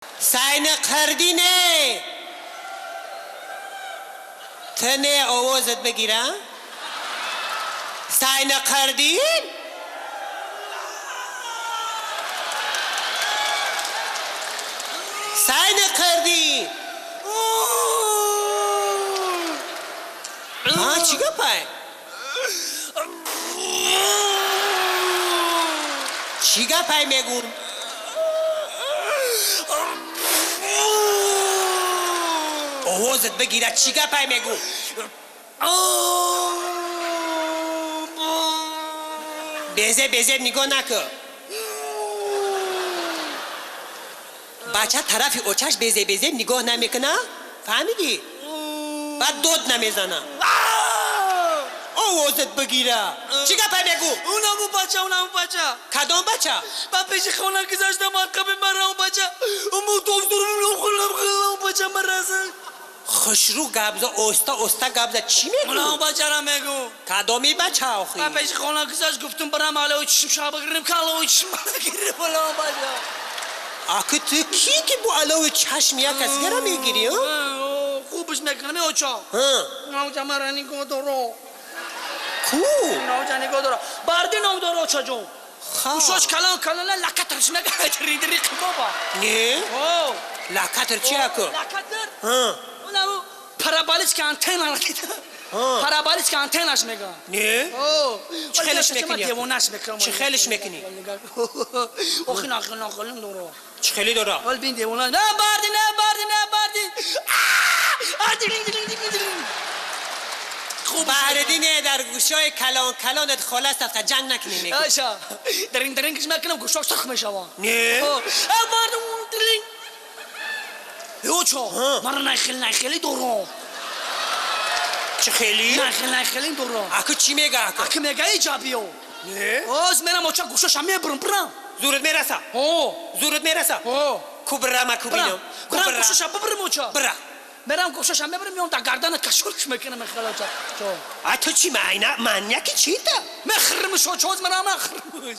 Сайна қардине. Тне овозат бигира? Сайна қардин? Сайна қардин? А, чӣ гапай? Чӣ гапай мегум? Овозат бигира, чӣ гапай мегум? Безеб безеб нигоҳ накун. Бача тарафи очаш безеб безеб нигоҳ намекуна? Фаҳмидӣ? Баъд дод намезана. Овозат бигира. Чӣ гапай мегум? Унаму бача, унаму бача. Кадом бача? Ба пеши хона гузаштам, арқаби мара он бача. Бача мараса. Хушрӯ гап за, оста оста гап за. Чӣ мегӯ? Унаму бачара мегӯ. Кадоми бача охи? Ба пеши хона гузашт, гуфтум барам алои чишм шаба гирим, ка алои чишм гирим, алои бача. Аки ту ки ки бо алои чашм як кас гара мегирӣ, а? Хубш мекунам, оча. Унаму мара нигоҳ доро. Ку? Унаму нигоҳ доро. Барди ном доро, оча ҷон. Гӯшош калон калон, лакатрш мега, ридри қибоба. Не? Лакатр чи аку? Лакатр? Унаму параболическая антенна. Параболическая антеннаш мега. Не? Чӣ хелеш мекунӣ? Девонаш мекунам. Чӣ хелеш мекунӣ? Охи нахел нахелим доро. Чӣ хели дора? Вал бин девона. На барди, на барди, на барди. А дилинг дилинг дилинг дилинг. Баҳриддине дар гӯшҳои калон калонат холас рафта ҷанг накунӣ мегӯ. Аша. Дарин дарин киш мекунам, гӯшҳош сахт мешава. Не? А барди дилинг. Очо, мара нахел нахели доро. Чӣ хели? Нахел нахели доро. Аку чӣ мега аку? Аку мега иҷа биё. Не? Оз мерам оча гӯшошам мебурам, бирам. Зурат мераса? О. Зурат мераса? О. Ку бирама ку бинам. Бирам гӯшошам бибурам оча. Бира. Мерам гӯшошам мебурам, меом дар гардана кашолш мекунам хел оча. Чо. А ту чӣ майна? Маньяки чӣ та? Мехӯрмш оча, оз мерам мехӯрмш.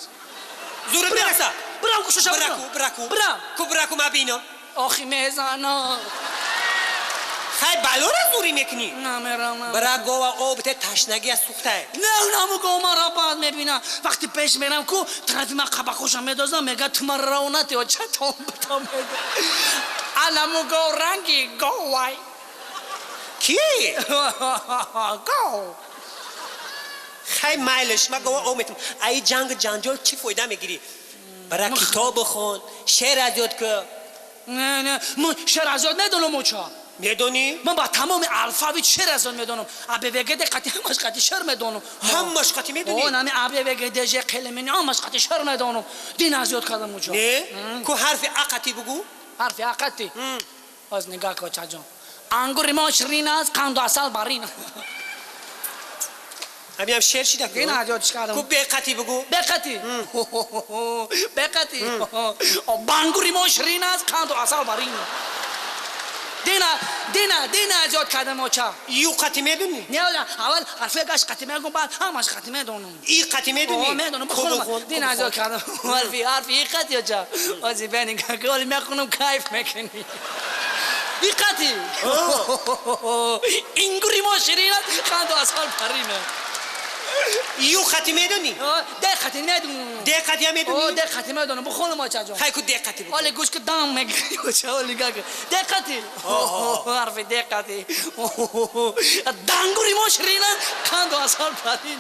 Зурат мераса? Бирам гӯшошам. Бираку, бираку. Бирам. Ку бираку ма бинам. Охи мезанам. Хай балора зурӣ мекунӣ? Намерам. Бира гова об те ташнагӣ аз сӯхтае. Не, унаму гова мара баъд мебина. Вақти пеш мерам ку тарафи ман қабақошам медозам, мега ту мара раво натӣ, оча том битом меда. Аламу гов ранги говай. Ки? Гов. Хай майлаш, ма гова об метам. Ай ҷангу ҷанҷол чӣ фоида мегирӣ? Бира китоб бихон, шеър аз ёд кун. Не, не, ман шеър аз ёд медонам оча. Медонӣ? Ман ба тамоми алфавит шеър аз ёд медонам. А Б В Г Д қати ҳамаш қати шеър медонам. Ҳамаш қати медонӣ? О, нами А Б В Г Д Ж Қ Л М Н ҳамаш қати шеър медонам. Дин аз ёд кардам оча. Не? Ку ҳарфи А қати бугӯ? Ҳарфи А қати? Боз нигоҳ кун оча ҷон. Ангури мо ширин аст, қанду асал барин. Ҳаминам шеър шида ку? Дин аз ёдш кардам. Ку Б қати бугӯ? Б қати? Б қати? Бангури мо ширин аст, қанду асал барин. Дина, дина, дина аз ёд кардам оча. Ю қати медонӣ? Не, аввал ҳарфи гаш қати мегӯм, баъд ҳамаш қати медонам. И қати медонӣ? О, медонам, бихонам. Дина аз ёд кардам. Ҳарфи, ҳарфи и қати оча. Ози бени гаголи мехонам, кайф мекунӣ. И қати. Ингури мо ширин аст, қанду асал барин. Ю қати медонӣ? Д қати медонам. Д қати ҳам медонӣ? О, Д қати медонам. Бихонам оча ҷон. Хай ку Д қати бигӯ. Оле гӯш ку дам мегирӣ оча, оле нигоҳ кун. Д қати. Ҳарфи Д қати. Дангури мо ширин аст, қанду асал барин.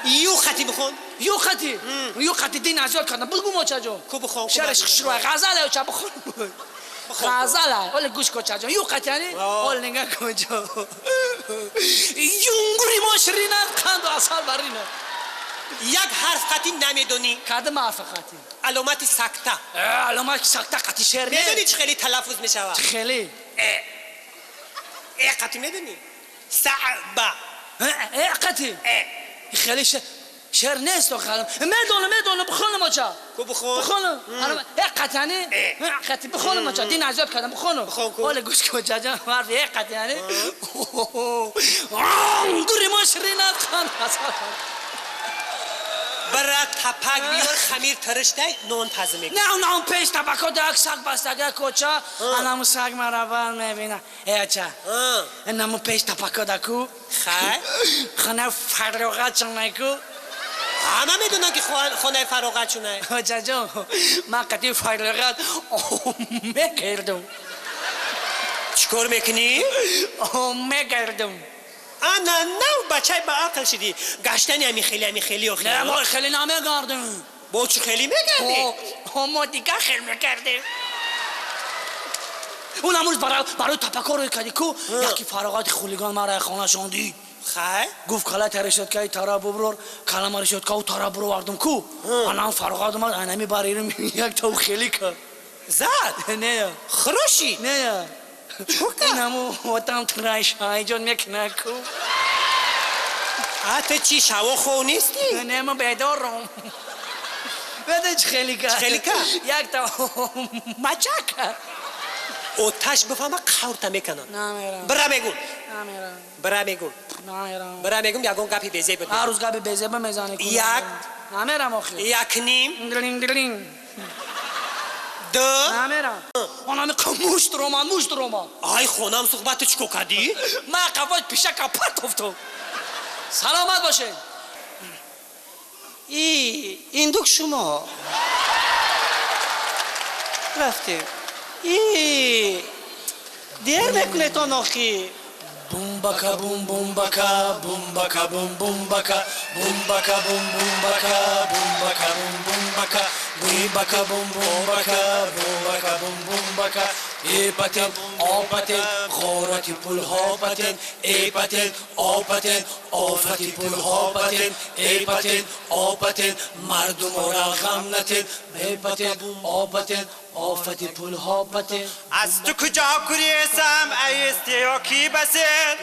Ю қати бихон. Ю қати. Ю қати дин аз ёд кардам. Бигӯ оча ҷон. Ку бихон. Шеъраш хушрӯй. Ғазал оча бихон. Ғазал. Оле гӯш кун оча ҷон. Ю қати яъне? Оле нигоҳ кун оча. Юнгури мо ширин аст, қанду асал барин. Як ҳарф қати намедонӣ. Кадом ҳарф қати? Аломати сакта. Аломати сакта қати шеър не. Медонӣ чӣ хеле талаффуз мешавад? Чӣ хеле? Э. Э қати медонӣ? Саъба. Э қати? Э. Хеле шеър нест охир. Медонам, медонам, бихонам оча. Ку бихон. Бихонам. Э қати яъне? Э. Қати бихонам оча. Дин аз ёд кардам, бихонам. Бихон ку. Оле гӯш кун оча ҷон, ҳарфи э қати яъне? Ангури мо ширин аст, қанд асал. Бара тапак биёр, хамир тариштай, нон паза мекунӣ. Не, он пеш тапако як саг бастага коча, анаму саг мара бар мебина. Э, ача. Анаму пеш тапако даку. Хай. Хона фароғат чунайку. Ҳама медонанд, ки хонаи фароғат чунай. Очаҷон, ман қати фароғат мегардам. Чӣ кор мекунӣ? Мегардам. Ана нав бачаи ба ақл шидӣ. Гаштани ами хеле, ами хеле охи. Не, мо хеле намегардем. Бо чӣ хеле мегардӣ? Мо дигар хел мегардем. Он амрӯз барои тапакор рӯй кардӣ ку, яки фароғати хулиган мара хонашон дид. Хай. Гуфт, кала тарешоткаи тара буброр, калама решоткау тара буровардум ку. Анам фароғат омад, анами баририм як тау хеле кард. Зад? Не. Хурӯшид? Не. Чӣ кард? Инаму отам траш ҳайҷон мекунад ку. А ту чӣ, шаво хов нестӣ? Не, ман бедорам. Беда чӣ хеле кард? Чӣ хеле кард? Як та мача кард. Оташ бифаҳма, қаврта мекунанд. Намерам. Бира мегум. Намерам. Бира мегум. Намерам. Бира мегум, ягон гапи безеб буд. Ҳар рӯз гапи безеба мезанӣ. Як. Намерам охир. Як ним. Дринг, дринг. Ду. Намерам. Анами мушт ромад, мушт ромад. Ай, хонам суҳбат, ту чӣ кор кардӣ? Ман қафои пишака партофтам. Саломат бошед. И индук шумо рафтем. И дер мекунетон охи. Бумбака бум бумбака, бумбака бум бумбака, бумбака бум бумбака, бумбака бум бумбака, бумбака бум бумбака, бумбака бум бумбака. Э патент, о патент, ғорати пулҳо патент, э патент, о патент, офати пулҳо патент, э патент, о патент, мардумора ғам натен, э патент, о патент, офати пулҳо патент. Аз ту куҷо гурезам, ай истиёки басен?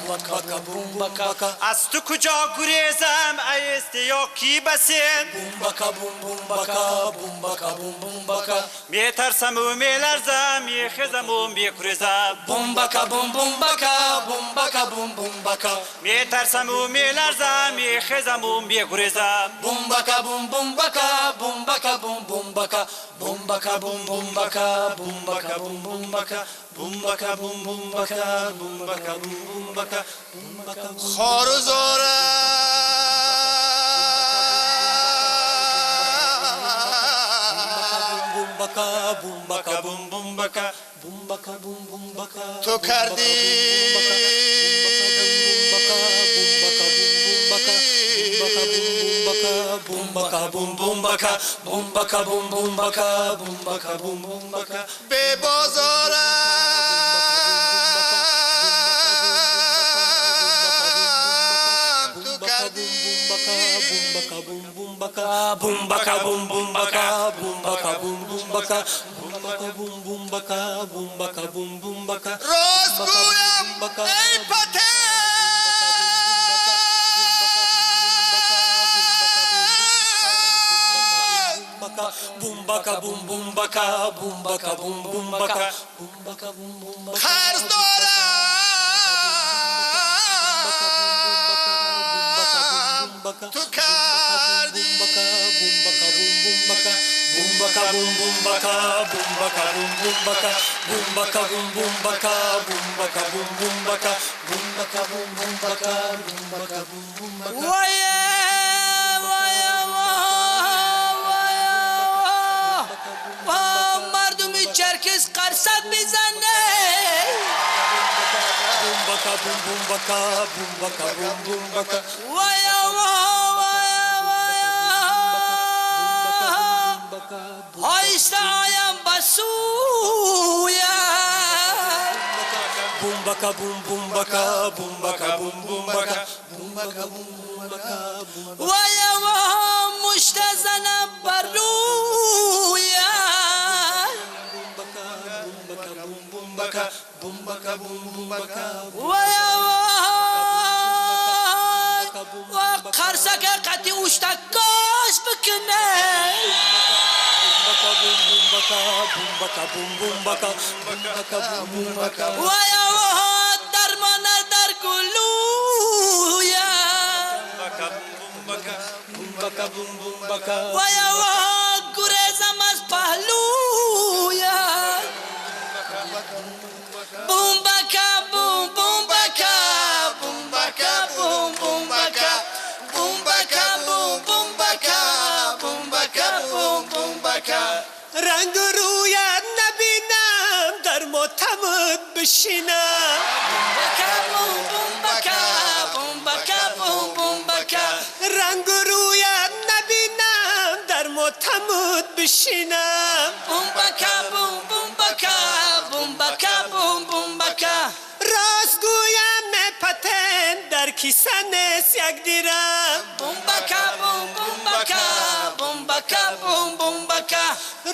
Бумбака бумбака, Аз ту куҷо гурезам, ай истиёки басен? бумбака бум бумбака, бумбака бум бумбака. Метарсаму меларзам, мехезаму мегурезам. Бумбака бум бумбака, бумбака бум бумбака. Метарсаму меларзам, мехезаму мегурезам. Бумбака бум бумбака, бумбака бум бумбака, бумбака бум бумбака, бумбака бум бумбака, бумбака бум бумбака, бумбака бум бумбака, бумбака бум. Хору зорам. Бумбака, бумбака, Бум бумбака, бумбака, бум бумбака. Ту кардӣ. Бумбака бум бумбака, бумбака бум бумбака, бумбака бум бумбака. Бебозорам. Ту кардӣ. Бумбака бум бумбака, бумбака бум бумбака, Бумбака, бум бумбака, бумбака, бум бумбака. Рост гӯям, эй патент. Бумбака, бум бумбака, бумбака, бум бумбака, бумбака, бум бумбака. Қарз дорам. Ту кардӣ. Бумбака, бум бумбака, бумбака, бум бумбака, бумбака, бум бумбака, бумбака, бум бумбака, бумбака, бум бумбака, бумбака, бум бумбака. Вая, вая, вая, ва мардуми черкес қарсак бизане. Бумбака, бум бумбака, бумбака, бум бумбака. Вая, вая, вая, оҳиста оям ба сӯя. Бумбака, бум бумбака, бумбака, бум бумбака, бумбака, бум бумбака, бумбака. Вая, мушта занам бар рӯя. Бумбака, бумбака, бум бумбака, бумбака, бум бумбака. Вая, ва қарсака қати уштакош бикуне. Бумбака, бум бумбака, бумбака, бум бумбака, бумбака, бум бумбака. Вая, дармона дар гулӯя. Бумбака, бумбака. baka bum baka bum bum baka. Вая ва гурезам аз паҳлӯя. Бум бака бум бум бака бум бака бум бум бака бум бака бум бум бака бум бака бум бум бака. Ранг рӯят набинам, дар мотамат бишинам. Бака бум бум бака бум бака бум бум бака. Ранг рӯят набинам, дар мотамат бишинам. Бум бака бум бум бака бум бака бум бум бака. Рост гӯям, мепатен, дар киса нест як дирам. Бум бака бум бум бака бум бака бум бум бака.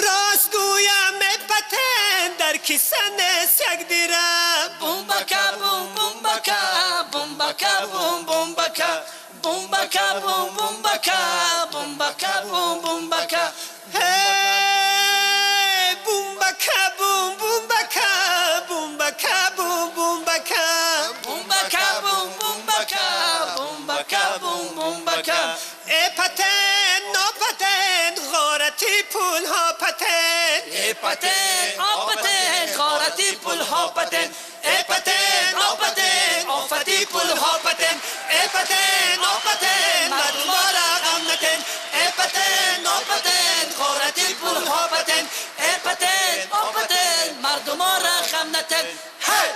Рост гӯям, мепатен, дар киса нест як дирам. Бум бака бум бум бака бум бака бум бум бака бум бака бум бум бака бум бака бум бум бака. Ҳей, бум бака бум бум бака бум бака бум бум бака. Бум бака бум бум бака бум бака бум бум бака. Э патен, нопатен, ғорати пулҳо патен. Э патен, опатен, ғорати пулҳо патен. Э патен, опатен, офати пулҳо патен. Э патен, опатен, мардумора ғам натен. Э патен, опатен, ғорати пулҳо патен. Э патен, опатен, мардумора ғам натен. Ҳей!